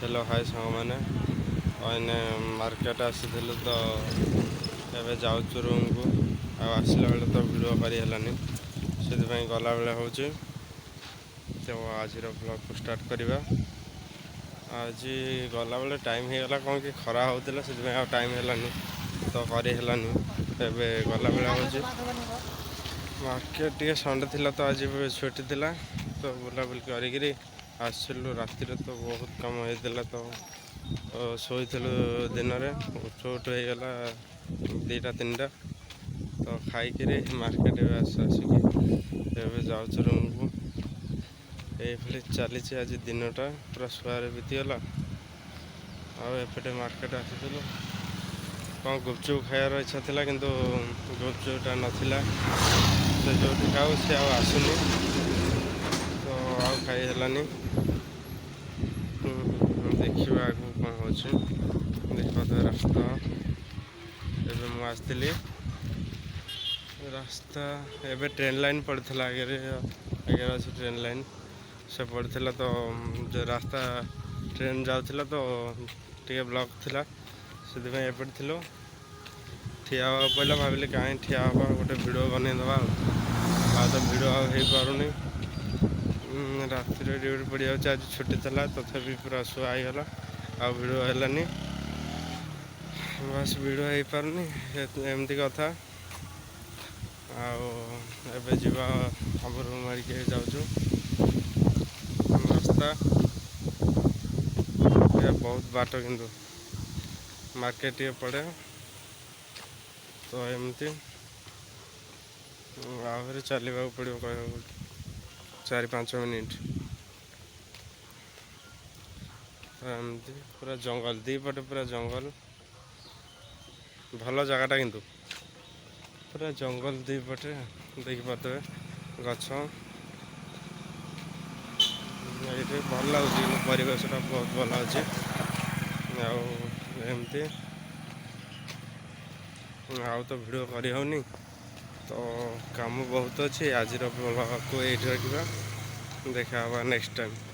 Hello, high ସାଙ୍ଗମାନେ। ଏଇନେ market ଆସିଥିଲୁ ତ ଏବେ ଯାଉଛୁ ରୁମ୍କୁ। ଆଉ ଆସିଲା ବେଳେ ତ ଭିଡ଼ିଓ କରି ହେଲାନି, ସେଥିପାଇଁ ଗଲାବେଳେ ହେଉଛି। ତ ଆଜିର ବ୍ଲଗ୍କୁ ଷ୍ଟାର୍ଟ କରିବା। ଆଜି ଗଲାବେଳେ ଟାଇମ୍ ହେଇଗଲା କ'ଣ କି ଖରା ହେଉଥିଲା, ସେଥିପାଇଁ ଆଉ ଟାଇମ୍ ହେଲାନି ତ କରି ହେଲାନି। ଏବେ ଗଲାବେଳେ ହେଉଛି। ମାର୍କେଟ ଟିକେ ସଣ୍ଡେ ଥିଲା ତ ଆଜି ବି ଛୁଟି ଥିଲା, ତ ବୁଲାବୁଲି କରିକିରି ଆସିଲୁ। ରାତିରେ ତ ବହୁତ କାମ ହେଇଥିଲା, ତ ଶୋଇଥିଲୁ। ଦିନରେ ଉଠୁ ଉଠୁ ହେଇଗଲା 2ଟା 3ଟା। ତ ଖାଇକିରି ମାର୍କେଟ ଏବେ ଆସିକି ଏବେ ଯାଉଛୁ ରୁମ୍କୁ। ଏଇଭଳି ଚାଲିଛି। ଆଜି ଦିନଟା ପୁରା ଶୁଆରେ ବିତିଗଲା। ଆଉ ଏପଟେ ମାର୍କେଟ ଆସିଥିଲୁ, କ'ଣ ଗୁପଚୁପ୍ ଖାଇବାର ଇଚ୍ଛା ଥିଲା, କିନ୍ତୁ ଗୁପଚୁପ୍ଟା ନଥିଲା। ସେ ଯେଉଁଠି ଖାଉ ସେ ଆଉ ଆସୁନି, ତ ଆଉ ଖାଇ ହେଲାନି। ଦେଖିବା ଆଗକୁ କ'ଣ ହେଉଛି। ଦେଖିବା ରାସ୍ତା। ଏବେ ମୁଁ ଆସିଥିଲି ରାସ୍ତା। ଏବେ ଟ୍ରେନ୍ ଲାଇନ୍ ପଡ଼ିଥିଲା ଆଗରେ, ଆଗରେ ଅଛି ଟ୍ରେନ୍ ଲାଇନ୍। ସେ ପଡ଼ିଥିଲା ତ ଯେଉଁ ରାସ୍ତା ଟ୍ରେନ୍ ଯାଉଥିଲା ତ ଟିକେ ବ୍ଲକ୍ ଥିଲା, ସେଥିପାଇଁ ଏପଟେ ଥିଲୁ। ଠିଆ ହେବାକୁ ପଡ଼ିଲା। ଭାବିଲି କାହିଁ ଠିଆ ହେବା, ଗୋଟେ ଭିଡ଼ିଓ ବନେଇଦେବା। ଆଉ ତ ଭିଡ଼ିଓ ଆଉ ହେଇପାରୁନି। ରାତିରେ ଡ୍ୟୁଟି ପଡ଼ିଯାଉଛି। ଆଜି ଛୁଟି ଥିଲା, ତଥାପି ପୁରା ଶୁଆ ହେଇଗଲା, ଆଉ ଭିଡ଼ିଓ ହେଲାନି। ବାସ୍, ଭିଡ଼ିଓ ହେଇପାରୁନି, ଏମିତି କଥା। ଆଉ ଏବେ ଯିବା, ଆମ ରୁମ୍ ମାରିକି ଯାଉଛୁ। ରାସ୍ତା ଏ ବହୁତ ବାଟ, କିନ୍ତୁ ମାର୍କେଟ ଟିକେ ପଡ଼େ ତ ଏମିତି ଆହୁରି ଚାଲିବାକୁ ପଡ଼ିବ କହିବାକୁ 4-5 ମିନିଟ୍। ତ ଏମିତି ପୁରା ଜଙ୍ଗଲ, ଦୁଇ ପଟେ ପୁରା ଜଙ୍ଗଲ। ଭଲ ଜାଗାଟା କିନ୍ତୁ, ପୁରା ଜଙ୍ଗଲ ଦୁଇ ପଟେ ଦେଖିପାରୁଥିବେ ଗଛ। ଏଇଠି ଭଲ ଲାଗୁଛି, କିନ୍ତୁ ପରିବେଶଟା ବହୁତ ଭଲ ଅଛି। ଆଉ ଏମିତି ଆଉ ତ ଭିଡ଼ିଓ କରିହେଉନି, ତ କାମ ବହୁତ ଅଛି। ଆଜିର ବ୍ଲଗ୍କୁ ଏଇଠି ରଖିବା। ଦେଖା ହେବା ନେକ୍ସଟ ଟାଇମ୍।